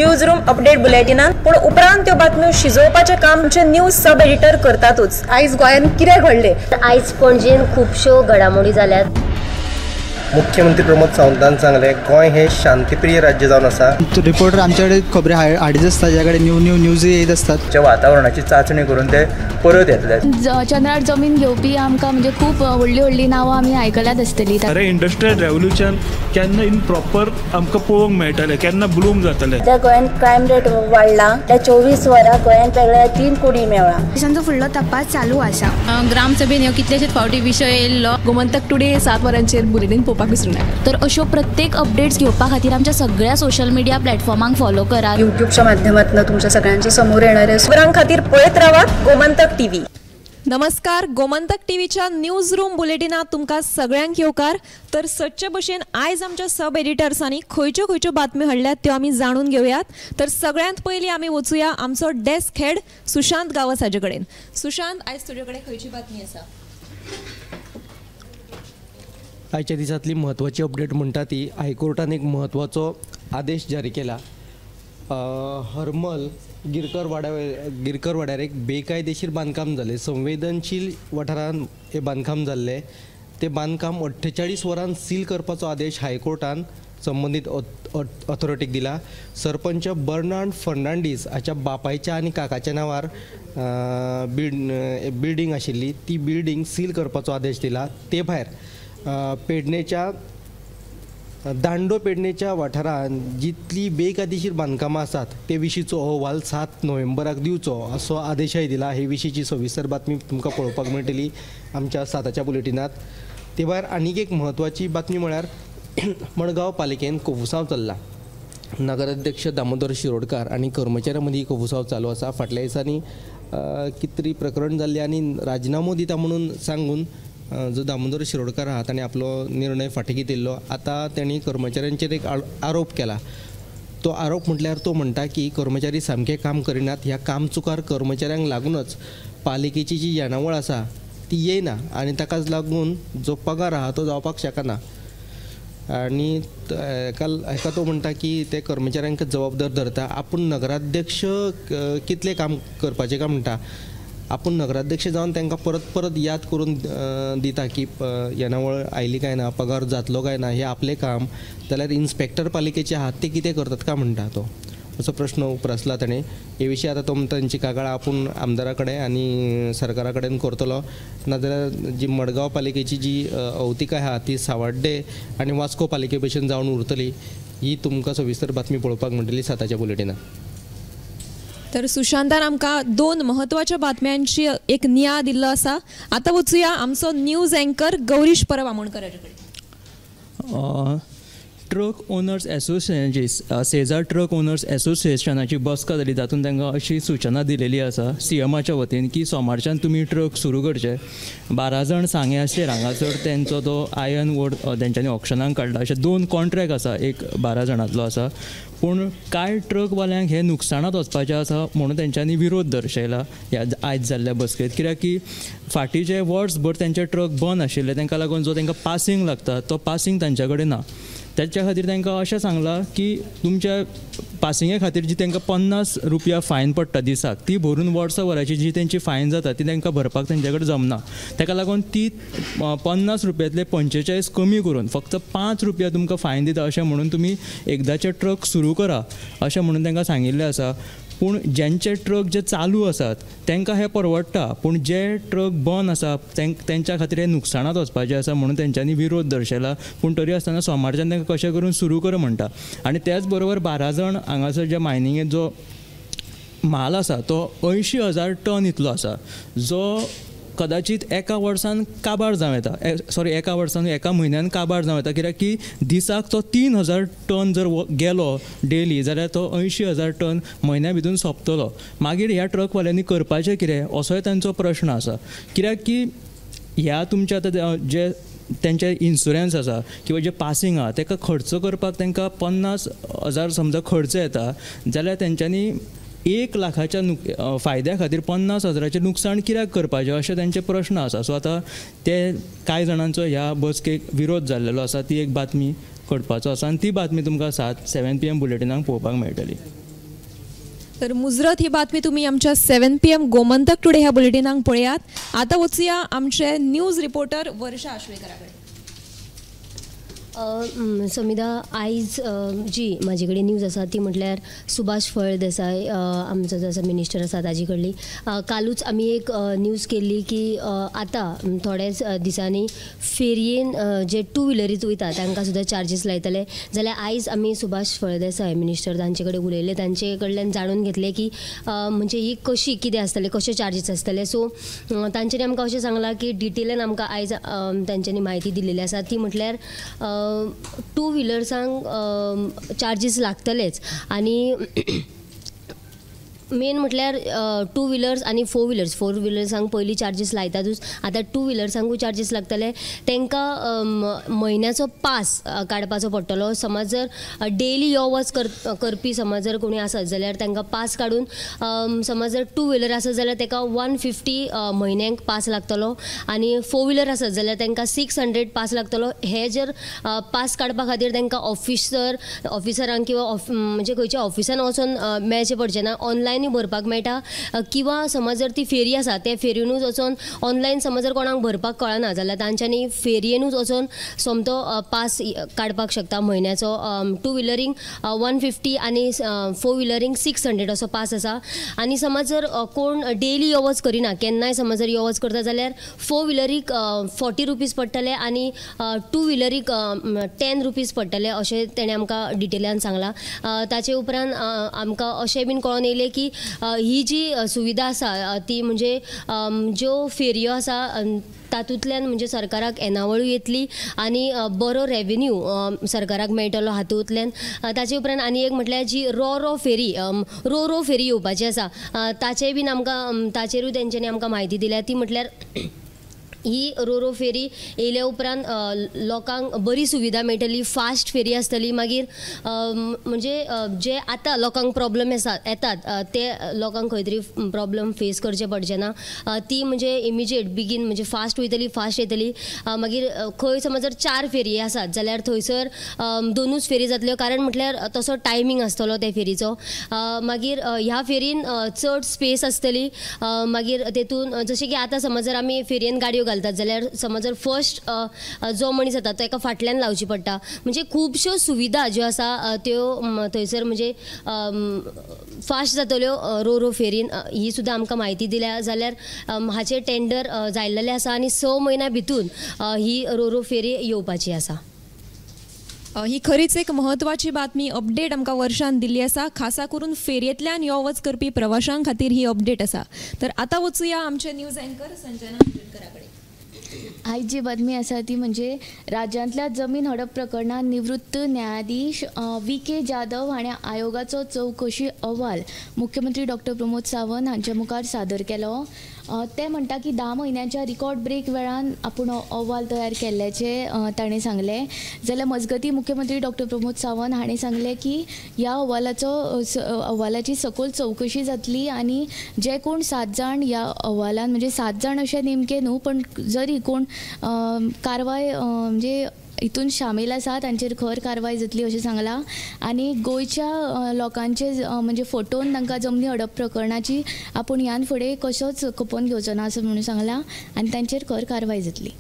News room update बुलेटिनान, पूण उपरांत त्यो बातम्यो शिजोवपाचें काम आमचे न्यूज सब एडिटर करतातूच. आयज गोंयांत कितें घडलें, आयज पणजेन खुबश्यो घडामोडी जाल्यात. मुख्यमंत्री प्रमोद सावंतान सांगलें, गोंय हें शांतीप्रिय राज्य जावन आसा. रिपोर्टर आमच्याकडे खबरी हाडीत आसता, ज्या कडेन न्यू न्यू न्यूज येत आसतात. वातावरणाची चांचणी करून ते परत येतले. चंद्रार जमीन घेवपी आमकां म्हणजे खूब व्हडली व्हडली नांवां आमी आयकल्यात आसतली. अरे इंडस्ट्रियल रेव्होल्युशन केन्ना इन प्रॉपर आमकां पळोवंक मेळटलें, केन्ना ब्लूम जातलें. त्या गोंयांत क्रायम रेट वाडला, त्या 24 वरां गोंयांत वेगळ्या 3 कोटी मेळ्ळा. पोलिसांचो फुडलो तपास चालू आसा. ग्रामसभेन ह्यो कितलेशेच फावटी विशय येयल्लो. गोमंतक टुडे 7 वरांचेर बुलेटीन पळोवपाक विसरूं नाका. तर अश्यो प्रत्येक अपडेट्स घेवपा खातीर आमच्या सगळ्या सोशल मिडिया प्लॅटफॉर्मांक फॉलो करात. यूट्यूबच्या माध्यमातून तुमच्या सगळ्यांच्या समोर येणाऱ्या खबरां खातीर पळयत रावात गोमंतक टीव्ही. नमस्कार, गोमंतक टीव्हीच्या न्यूज रूम बुलेटिनात तुमकां सगळ्यांक येवकार. तर सदचे भशेन आयज आमच्या सब एडिटर्सांनी खंयच्यो खंयच्यो बातम्यो हाडल्यात त्यो आमी जाणून घेवयात. तर सगळ्यांत पयलीं आमी वचुया आमचो डेस्क हेड सुशांत गांवस हाजे कडेन. सुशांत, आयज तुजे कडेन खंयची बातमी आसा? आयच्या दिसांतली म्हत्वाची अपडेट म्हणटा ती हायकोर्टान एक म्हत्वाचो आदेश जारी केला. हरमल गिरकर वाड्यार एक बेकायदेशीर बांदकाम जालें. संवेदनशील वाठारान हें बांदकाम जाल्लें. तें बांदकाम 48 वरां सील करपाचो आदेश हायकोर्टान संबंदीत ऑथॉरिटीक दिला. सरपंच बर्नार्ड फर्नांडीस हाच्या बापायच्या आनी काकाच्या नांवार बिल्डींग आशिल्ली, ती बिल्डींग सील करपाचो आदेश दिला. ते भायर पेडणेच्या दांडो पेडणेच्या वाठारांत जितली बेकायदेशीर बांदकामां आसात ते विशींचो अहवाल 7 नोव्हेंबराक दिवचो असो आदेशय दिला. हे विशींची सविस्तर बातमी तुमकां पळोवपाक मेळटली आमच्या 7च्या बुलेटिनांत. ते भायर आनीक एक म्हत्वाची बातमी म्हळ्यार मडगांव पालिकेन कोफुसांव चल्ला. नगराध्यक्ष दामोदर शिरोडकार आनी कर्मचाऱ्यां मदीं कोफुसांव चालू आसा. फाटल्या दिसांनी कितें तरी प्रकरण जाल्लें आनी राजिनामो दिता म्हणून सांगून जो दामोदर शिरोडकार आहा ताणें आपलो निर्णय फाटीं घेतिल्लो. आतां तांणी कर्मचाऱ्यांचेर एक आरोप केला. तो आरोप म्हटल्यार तो म्हणटा की कर्मचारी सामकें काम करिनात. ह्या कामचुकार कर्मचाऱ्यांक लागूनच पालिकेची जी येणावळ आसा ती येयना आनी ताकाच लागून जो पगार आहा तो जावपाक शकना. आनी हेका तो म्हणटा की ते कर्मचाऱ्यांक जबाबदार धरता. आपूण नगराध्यक्ष कितलें काम करपाचें काय म्हणटा, आपूण नगराध्यक्ष जावन तांकां परत परत याद करून दिता की येणावळ आयली काय ना, पगार जातलो काय ना, हें आपलें काम. जाल्यार इन्स्पेक्टर पालिकेचे आहात ते कितें करतात काय म्हणटा तो, असो प्रश्न उप्रासला ताणें. हे विशीं आतां तो म्हणटा तांची कागाळ आपूण आमदारा कडेन आनी सरकारा कडेन करतलो. नाजाल्यार जी मडगांव पालिकेची जी अवतिकाय आहा ती सावड्डे आनी वास्को पालिके भशेन जावन उरतली. ही तुमकां सविस्तर बातमी पळोवपाक मेळटली 7च्या बुलेटिनात. तर सुशांतान आमकां 2 म्हत्वाच्या बातम्यांची एक नियाळ दिल्लो आसा. आतां वचुया आमचो न्यूज अँकर गौरीश परब आमोणकर हाजे कडेन. ट्रक ओनर्स एसोसिएशनाची सेजार ट्रक ओनर्स एसोसिएशनाची बसका जाली, तातूंत तांकां अशी सुचना दिलेली आसा सीएमाच्या वतीन की सोमारच्यान तुमी ट्रक सुरू करचे. 12 जाण सांगे आसचेर हांगासर तेंचो तो आयर्न वोड तेंच्यांनी ऑक्शनाक काडला. अशे 2 कॉन्ट्रॅक्ट आसा, एक 12 जाणांतलो आसा. पूण कांय ट्रकवाल्यांक हे नुकसाणांत वचपाचें आसा म्हणून तेंच्यांनी विरोध दर्शयला ह्या आयज जाल्ल्या बसकेंत. कित्याक की फाटीं जे वर्सभर तेंचे ट्रक बंद आशिल्ले तांकां लागून जो तांकां पासिंग लागता तो पासिंग तांच्या कडेन ना. ताच्या खातीर तांकां अशें सांगलां की तुमच्या पासिंगे खातीर जी तांकां 50 रुपया फायन पडटा दिसाक ती भरून वर्सभराची जी तेंची फायन जाता ती तांकां भरपाक तेंच्या कडेन जमना. ताका लागून ती 50 रुपयांतले 45 कमी करून फक्त 5 रुपया तुमकां फायन दिता अशें म्हणून तुमी एकदाचे ट्रक सुरू करा अशें म्हणून तांकां सांगिल्लें आसा. पूण ज्यांचे ट्रक जे चालू आसात तांकां हें परवडटा, पूण जे ट्रक बंद आसा तेंच्या खातीर हें नुकसाणांत वचपाचें आसा म्हणून तेंच्यांनी विरोध दर्शयला. पूण तरी आसतना सोमारच्यान तांकां कशें करून सुरू कर म्हणटा. आनी त्याच बरोबर 12 जाण हांगासर जे मायनिंगेंत जो म्हाल आसा तो 80,000 टन इतलो आसा, जो कदाचित एका वर्सान काबार जावं येता, सॉरी एका वर्सान एका म्हयन्यान काबार जावं येता. कित्याक की दिसाक तो 3,000 टन जर गेलो डेली जाल्यार तो 80,000 टन म्हयन्या भितून सोंपतलो. मागीर ह्या ट्रकवाल्यांनी करपाचें कितें असोय तांचो प्रश्न आसा. कित्याक की ह्या तुमच्या आतां जे तेंचे इन्शुरन्स आसा किंवा जे पासिंग आहा तेका खर्च करपाक तांकां 50,000 समजा खर्च येता जाल्यार तेंच्यांनी 1 लाखाच्या फायद्या खातीर 50,000 नुकसान कित्याक करपाचें अशें तेंचे प्रश्न आसा. सो आतां ते कांय जाणांचो ह्या बसकेक विरोध जाल्लेलो आसा, ती एक बातमी कळपाचो आसा आनी ती बातमी तुमकां 7 PM बुलेटिनाक पळोवपाक मेळटली. तर मुजरत ही बातमी तुम्ही आमच्या 7 PM Gomantak today ह्या बुलेटिनाक पळयात. आतां वचुया आमचे न्यूज रिपोर्टर वर्षा आश्वेकरा कडेन. समिधा, आयज जी म्हाजे कडेन न्यूज आसा ती म्हटल्यार सुभाष फळदेसाय आमचो जो आसा मिनिस्टर आसा ताजे कडली. कालूच आमी एक न्यूज केल्ली की आतां थोड्याच दिसांनी फेरयेन जे टू व्हिलरीत वयता तांकां सुद्दां चार्जीस लायतले. जाल्यार आयज आमी सुभाष फळदेसाय मिनिस्टर तांचे कडेन उलयले, तांचे कडल्यान जाणून घेतलें की म्हणजे ही कशी कितें आसतलें, कशे चार्जीस आसतले. सो तांच्यांनी आमकां अशें सांगलां की डिटेलान आमकां आयज तांच्यांनी म्हायती दिलेली आसा ती म्हटल्यार टू व्हिलर्सांक चार्जीस लागतलेच आनी मेन म्हटल्यार टू व्हिलर्स आनी फोर व्हिलर्स, फोर व्हिलर्सांक पयलीं चार्जीस लायतातूच, आतां टू व्हिलर्सांकूय चार्जीस लागतले. तांकां म्हयन्याचो पास काडपाचो पडटलो. समज जर डेली यो वच करपी समज जर कोणी आसत जाल्यार तांकां पास काडून समज जर टू व्हिलर आसत जाल्यार ताका 150 म्हयन्यांक पास लागतलो आनी फोर व्हिलर आसत जाल्यार तांकां 600 पास लागतलो. हे जर पास काडपा खातीर तांकां ऑफिसरांक किंवा म्हणजे खंयच्या ऑफिसान वचोन मेळचें पडचें ना, ऑनलायन भरपाक मेळटा किंवा समज जर ती फेरी आसा त्या फेरयेनूच वचोन ऑनलायन समज जर कोणाक भरपाक कळना जाल्यार तांच्यांनी फेरयेनूच वचोन सोमतो पास काडपाक शकता म्हयन्याचो. टू व्हिलरींक 150 आनी फोर व्हिलरींक 600 असो पास आसा. आनी समज जर कोण डेली यो वच करिना, केन्नाय समज जर यो वच करता जाल्यार फोर व्हिलरीक 40 रुपीज पडटले आनी टू व्हिलरीक 10 रुपीज पडटले अशें तेणें आमकां डिटेलान सांगलां. ताचे उपरांत आमकां अशें बीन कळोन येयलें की ही जी सुविधा आसा ती म्हणजे ज्यो फेरयो आसा तातूंतल्यान म्हणजे सरकाराक येणावळूय येतली आनी बरो रेवेन्यू सरकाराक मेळटलो हातूंतल्यान. ताचे उपरांत आनी एक म्हटल्यार जी रो रो फेरी रो रो फेरी येवपाची आसा ताचेय बीन आमकां ताचेरूय तेंच्यांनी आमकां म्हायती दिल्या. ती म्हटल्यार ही रो रो फेरी येयल्या उपरांत लोकांक बरी सुविधा मेळटली, फास्ट फेरी आसतली. मागीर म्हणजे जे आतां लोकांक प्रॉब्लम आसा येतात ते लोकांक खंय तरी प्रॉब्लम फेस करचे पडचे ना, ती म्हणजे इमिजिएट बेगीन म्हणजे फास्ट वयतली, फास्ट येतली. मागीर खंय समज जर 4 फेरी आसात जाल्यार थंयसर 2च फेरी जातल्यो, कारण म्हटल्यार तसो टायमींग आसतलो त्या फेरीचो. मागीर ह्या फेरीन चड स्पेस आसतली. मागीर तेतून जशें की आतां समज जर आमी फेरयेन गाडयो घालतात जाल्यार समज जर फर्स्ट जो मनीस येता तो एका फाटल्यान लावची पडटा. म्हणजे खुबश्यो सुविधा ज्यो आसा त्यो थंयसर म्हणजे फास्ट जातल्यो रो रो फेरीन. ही सुद्दां आमकां म्हायती दिल्या. जाल्यार हाचे टेंडर जाल्लेले आसा आनी 6 म्हयन्या भितून ही रो रो फेरी येवपाची आसा. ही खरीच एक महत्वाची बातमी अपडेट आमकां वर्षान दिल्ली आसा. खासा करून फेरयेंतल्यान यो वच करपी प्रवाशां खातीर ही अपडेट आसा. तर आतां वचुया आमचे न्यूज अँकर संजना आंबेडकरा कडेन. आयज जी बातमी आसा ती म्हणजे राज्यांतल्या जमीन हडप प्रकरणांत निवृत्त न्यायाधीश V.K. Jadhav हाणें आयोगाचो चवकशी अहवाल मुख्यमंत्री डॉक्टर प्रमोद सावंत हांचे मुखार सादर केलो. ते म्हणटा की 10 म्हयन्यांच्या रिकॉर्ड ब्रेक वेळान आपूण अहवाल तयार केल्ल्याचें ताणें सांगलें. जाल्यार मजगतीं मुख्यमंत्री डॉक्टर प्रमोद सावंत हाणें सांगलें की ह्या अहवालाची सखोल चवकशी जातली आनी जे कोण 7 जाण ह्या अहवालान म्हणजे 7 जाण अशें नेमकें न्हू पण जरी कोण कारवाय म्हणजे हितून शामील आसा तांचेर खर कारवाय जातली अशें सांगलां. आनी गोंयच्या लोकांचे म्हणजे फटोवन तांकां जमनी हडप प्रकरणाची आपूण ह्यान फुडें कसोच खपोवन घेवचो ना असो म्हणून सांगलां आनी तांचेर खर कारवाय जातली.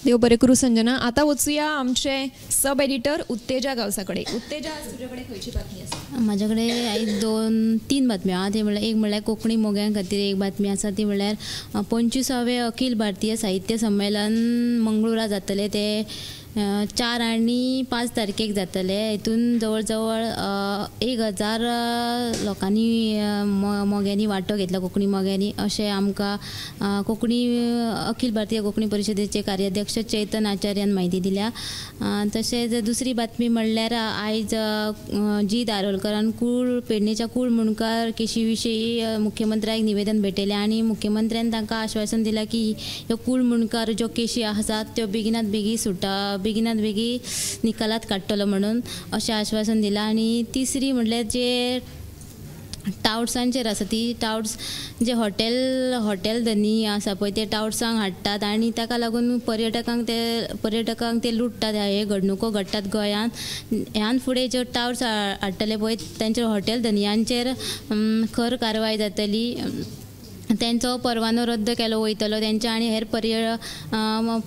देव बरें करूं संजना. आतां वचुया आमचे सब एडिटर उत्तेजा गांवसा कडेन. उत्तेजा, तुजे कडेन खंयची बातमी आसा? म्हाजे कडेन आयज 2-3 बातम्यो आहा. ते म्हणल्यार एक म्हणल्यार कोंकणी मोग्यां खातीर एक बातमी आसा ती म्हणल्यार 25वें अखिल भारतीय साहित्य संमेलन मंगळुरा जातलें. ते 4 आनी 5 तारखेक जातले. हितून जवळ जवळ 1000 लोकांनी मोग्यांनी वांटो घेतला, कोंकणी मोग्यांनी, अशें आमकां कोंकणी अखिल भारतीय कोंकणी परिशदेचे कार्याध्यक्ष चैतन आचार्यान म्हायती दिल्या. तशेंच दुसरी बातमी म्हणल्यार आयज जी दारोलकरान कूळ पेडणेच्या कूळ मुणकार केशी विशीं मुख्यमंत्र्याक निवेदन भेटयलें आनी मुख्यमंत्र्यान तांकां आश्वासन दिलां की ह्यो कूळ मुणकार ज्यो केशी आसात त्यो बेगिनात बेगीन सुटा, बेगिनात बेगी निकालात काडटलो म्हणून अशें आश्वासन दिलां. आनी तिसरी म्हणल्यार जे टावट्सांचेर आसा ती टावट्स जे हॉटेल धनी आसा पळय ते टावट्सांक हाडटात आनी ताका लागून पर्यटकांक ते लुट्टात. हे घडणुको घडटात गोंयांत. ह्यान फुडें ज्यो टावट्स हाडटले पळय तांचेर हॉटेल धनयांचेर खर कारवाय जातली. तेंचो परवानो रद्द केलो वयतलो. तेंच्या आनी हेर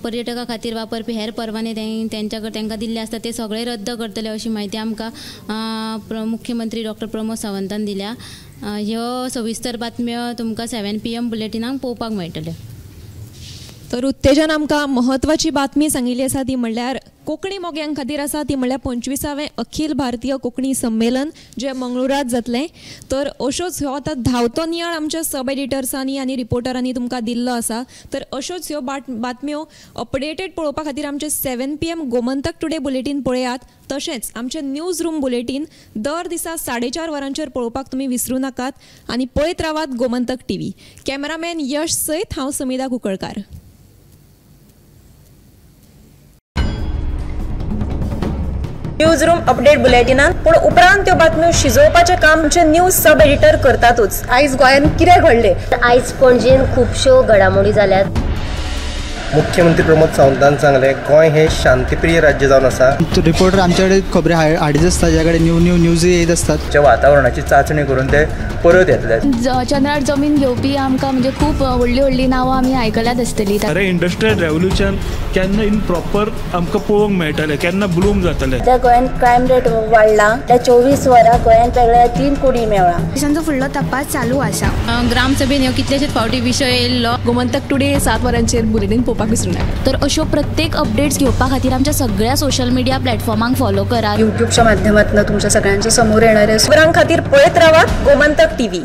पर्यटका खातीर वापरपी हेर परवाने तेंच्या तांकां दिल्ले आसता ते सगळे रद्द करतले अशी म्हायती आमकां मुख्यमंत्री डॉक्टर प्रमोद सावंतान दिल्या. ह्यो सविस्तर बातम्यो तुमकां 7 PM बुलेटिनाक पळोवपाक मेळटल्यो. तर उत्तेजन आमकां म्हत्वाची बातमी सांगिल्ली आसा ती म्हणल्यार कोंकणी मोग्यां खातीर आसा ती म्हणल्यार 25वें अखिल भारतीय कोंकणी संमेलन जें मंगळुरांत जातलें. तर अश्योच ह्यो आतां धांवतो नियाळ आमच्या सब एडिटर्सांनी आनी रिपोर्टरांनी तुमकां दिल्लो आसा. तर अश्योच ह्यो बातम्यो अपडेटेड पळोवपा खातीर आमचें 7 PM Gomantak today bulletin पळयात. तशेंच आमचें न्यूज रूम बुलेटीन दर दिसा 4:30 वरांचेर पळोवपाक तुमी विसरूं नाकात आनी पळयत रावात गोमंतक टीव्ही. कॅमेरामॅन यश सयत हांव समिधा कुंकळकार. न्यूज रूम अपडेट बुलेटिनान पूण उपरांत त्यो बातम्यो शिजोवपाचें काम आमचे न्यूज सब एडिटर करतातूच. आयज गोंयांत कितें घडलें? आयज पणजेन खुबश्यो घडामोडी जाल्यात. मुख्यमंत्री प्रमोद सावंतान सांगलें गोंय हें शांतीप्रिय राज्य जावन आसा. रिपोर्टर आमचे कडेन खबरी हाडीत आसता, ज्या कडेन न्यू न्यू न्यूज येत आसतात. वातावरणाची चांचणी करून ते परत येतले. चंद्रार जमीन घेवपी आमकां म्हणजे खूब व्हडली व्हडली नांवां आमी आयकल्यात आसतली. अरे इंडस्ट्रियल रेव्होल्युशन केन्ना इन प्रॉपर आमकां पळोवंक मेळटलें, केन्ना ब्लूम जातलें. त्या गोंयांत क्रायम रेट वाडला. त्या 24 वरां गोंयांत वेगळ्या 3 कोटी मेळ्ळा. पोलिसांचो फुडलो तपास चालू आसा. ग्रामसभेन ह्यो कितलेशेच फावटी विशय येयल्लो. गोमंतक टुडे 7 वरांचेर बुलेटीन पळोवपाक विसरूं नाका. तर अश्यो प्रत्येक अपडेट्स घेवपा खातीर आमच्या सगळ्या सोशल मिडिया प्लॅटफॉर्मांक फॉलो करात. यूट्यूबच्या माध्यमातून तुमच्या सगळ्यांच्या समोर येणारे खबरां खातीर पळयत रावात गोमंतक टीव्ही.